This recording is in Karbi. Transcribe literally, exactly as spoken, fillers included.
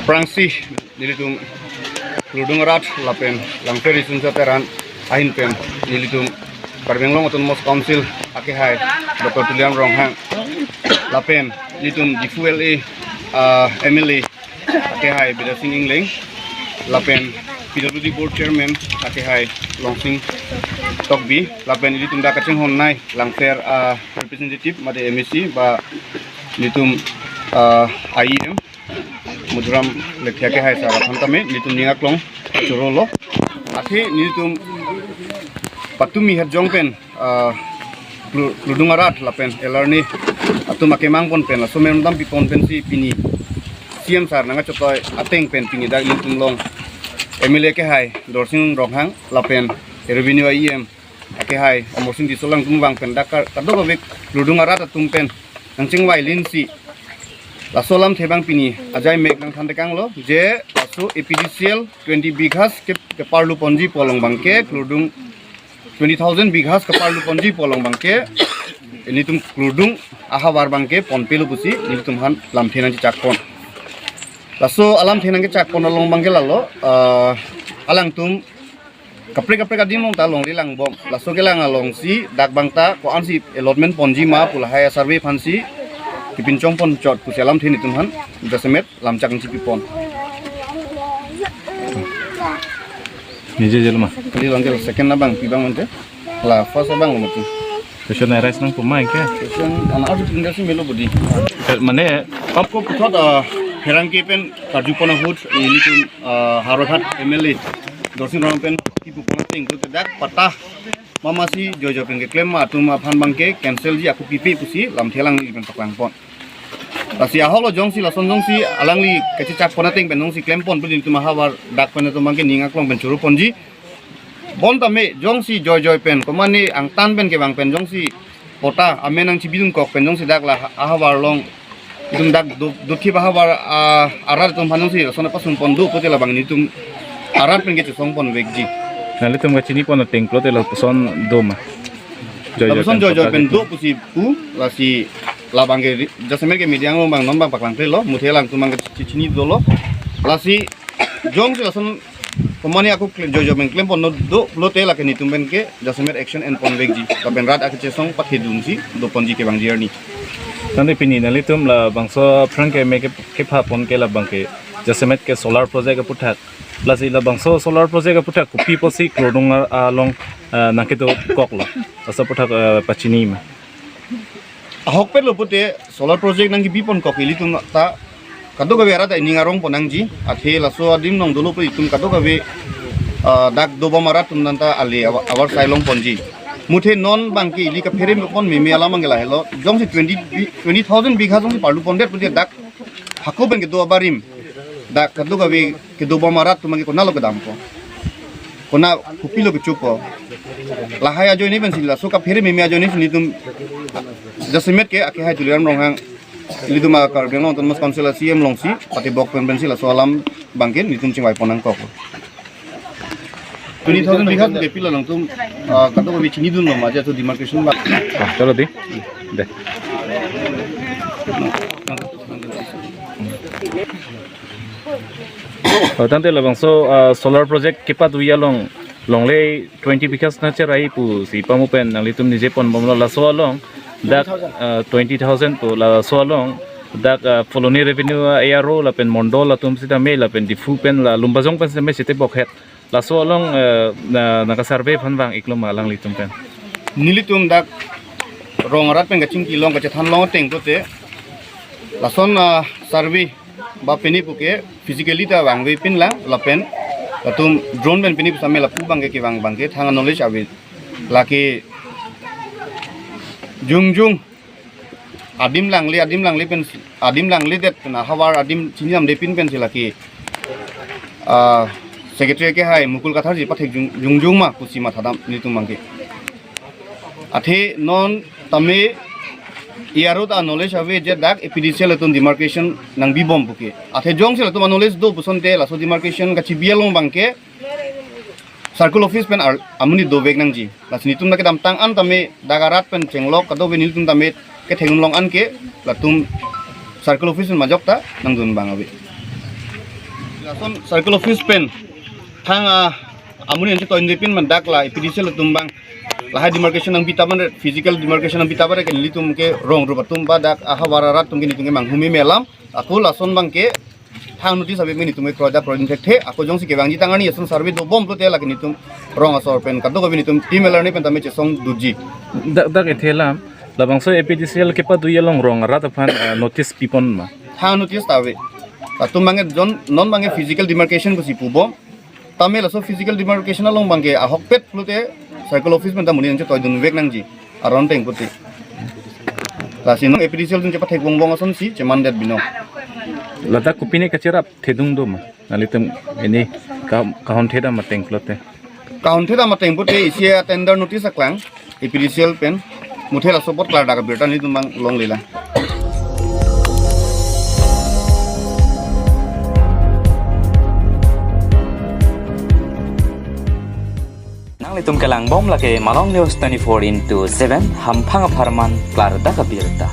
Aphrangsi nelitum Klurdung arat lapen Langpher Riso Nimso Teron ahin pen nelitum Karbi Anglong Autonomous Council akehai Doctor Tuliram Ronghang lapen nelitum Diphu L A, ah, M L A akehai Bidya Sing Engleng lapen P W D Board Chairman akehai Longsing Tokbi lapen nelitum dak kachinghon nai Langpher, ah, representative mate M A C ba nelitum, ah, I E M Muturam Lekthe akehai sar aphan tame nelitum ning aklong chorolo. Athe nelitum patumi het jong pen, ah, Klu-, Klurdung arat lapen L R ni atum akemang pon pen laso mem dam pipon pensi pini C M sar nangkachotoi ateng pen pini dak nelitum along M L A akehai Dorsing Ronghang lapen Revenue I E M akehai Amarsing Tisso alangtum vang pen dak ka-, kadokave Klurdung arat atum pen nangchingvai linsi laso alamthe abang pini ajai mek nangthan tekanglo je laso A P D C L twenty bighas ke, keparlu ponji pu along abangke Klurdung twenty thousand bighas keparlu ponji pu along abangke nelitum Klurdung ahavar abangke ponpelo pusi nelitum aphan lamthe nangchechak pon. Laso alamthe nangchechak pon along abangke lalo, ah, alangtum kaprek kaprek adim along ta longle langbom. Laso kelang alongsi dak abang ta ko-ansi allotment ponji ma pu lahai a-survey aphansi kepinchong pon chot pusi alamthe nelitum aphan jasemet lamchak nangji pipon. Nije jelo ma. Kali along ke second abang pi abang mante. La first abang lo mati. Question arise nangpo ma ke? Question ana arju tinggal si melo budi. Eh, mane, apko puthot, ah, pherangke pen karju pon ahut, nelitum, ah, Howraghat M L A Dorsing Ronghang pen kipu pon ateng ke dak patta ma masi joijoi pen keklem ma atum aphan abangke cancel ji, ako pipe pusi lamthe alangli pen paklang pon. Lasi ahok lo jongsi lason jongsi alangli kachechak pon ateng pen jongsi klem pon pu nelitum ahavar dak pen atum abangke ning aklong pen choro ponji. Bonta me jongsi joijoi pen, komane angtan pen kevang pen jongsi patta amen nangchibidun kok pen jongsi dak la ahavar along itum dak do, dothip ahavar, ah, arat atum aphan jongsi lason apasung pon do pulote labang nelitum arat pen kechesong pon vekji. Nanglitum kachini pon ateng pulote lapuson do ma? Joijoi lapuson pen joijoi patta pen si do pusi pu, lasi labang ke ri-, jasemet ke media along abang non abang paklangklelo, muthe alangtum abang ke chi-, chini dolo. Lasi jongsi lason komane ako kle-, joijoi pen klem pon do pulote lake nelitum pen ke jasemet action en pon vekji. Lapen rat akechesong pathedunsi do ponji kevangji arni. Tangte pini nanglitum labangso aphrang ke me ke, kepha pon ke labang ke jasemet ke solar project aputhak. Lasi labangso solar project aputhak kopi pusi Klurdung a-, along, ah, nangkedo koklo. Laso aputhak, ah, pachini ma? Ahokpet lo pulote solar project nangkebi pon kok ilitum ta kadokave arat ta ining arong pon nangji, athe laso adim along dolo pu itum kadokave, ah, dak dobom arat atum nanta ale awa-, avarsai long ponji. Muthe non abangke ili kaphere pon meme alam abangke lahelo. Jongsi twenty bi-, twenty thousand bigha jongsi parlu pondet pulote dak hako pen kedo abarim, dak kadokave kedobom arat atum abangke konatlo kedampo, konat kopilo kechopo. Lahai ajoine pensi laso kaphere meme ajoine si nelitum jasemet ke akehai Tuliram Ronghang, ilitum a Karbi Anglong Autonomous Council a C M alongsi patebok pen pensi laso alam abangke nelitum chingvai pon nangkok. Twenty thousand bigha ke pilo alangtum, ah, kadokave chinidunlo ma je to demarcation abang. Ah, chalo di. De. Oh, tangte labangso, ah, solar project kepatui along longle twenty bighas nangcherai pusi pamu pen nanglitum nije ponbomlo, laso along dak, ah, twenty thousand pu, laso along dak, ah, Phuloni Revenue, ah, A R O lapen Mondol atum sitame lapen Diphu pen la Lumbajong pen sitame chitebok het. Laso along, eh, na, nangkasurvey aphan vang-iklo ma alanglitum pen? Nelitum dak rong arat pen kachingki along kachethan long ateng pulote lason, ah, survey ba pini puke physically ta vangve pinlang lapen latum drone pen pini pusitame lapu abangke kevang abangke thang knowledge ave. Lake jongjong adim langle, adim langle pensi, adim langledet pen ahavar adim chinidamde pin pensi lake, ah, Secretary akehai Mukul Kathar ji pathek jung, jongjong ma pusi mathadam nelitum abangke. Athe non tame A R O ta knowledge ave je dak A P D C L atum demarcation nangbibom puke. Athe jongsi latum a-knowledge do pusonte laso demarcation kachibi along abangke Circle Office pen ar-, amonit dovek nangji. Lasi nelitum ta kedamtang an tame dak arat pen chenglok kadokave nelitum tame ketheng long anke latum Circle Office pen majok ta nangdun abang ave. Lason circle office pen thang a amonit an chetoi dunde pin man dak la A P D C L atum abang lahai demarcation nangpi tap man, physical demarcation nangpi tap man ke nelitum ke rong rup atum ba dak ahavar arat atum ke nelitum ke manghumeme alam. Ako lason abang ke thang notice ave, nelitum ke kroida kroidun thekthe. Ako jongsi kevangji tang arni ason survey dobom pulote lake nelitum rong asor pen kadokave nelitum team alarni pen tame chesong duji. Dak dak ethe alam, labangso A P D C L kepadoji along rong arat aphan, eh, notice pipon ma? Thang notice ta ave. Latum abang ke jon non abang ke physical demarcation pusi pubom. Tame laso physical demarcation along abang ke ahokpet pulote circle office pen ta amonit an chetoi dunvek nangji aron ateng pulote. Lasi non A P D C L atum chepathek bongbong asonsi chemandet binong. Ladak kopine kacherap thedung do ma? Nanglitum ini ka-, kahon thedam ateng pulote. Kahon thedam ateng pulote isi a tender notice aklang A P D C L pen muthe laso apot klardak abirta nelitum abang longlelang. Nanglitum kelangbom lake Malong News twenty-four into seven, hamphang apharman klardak abirta.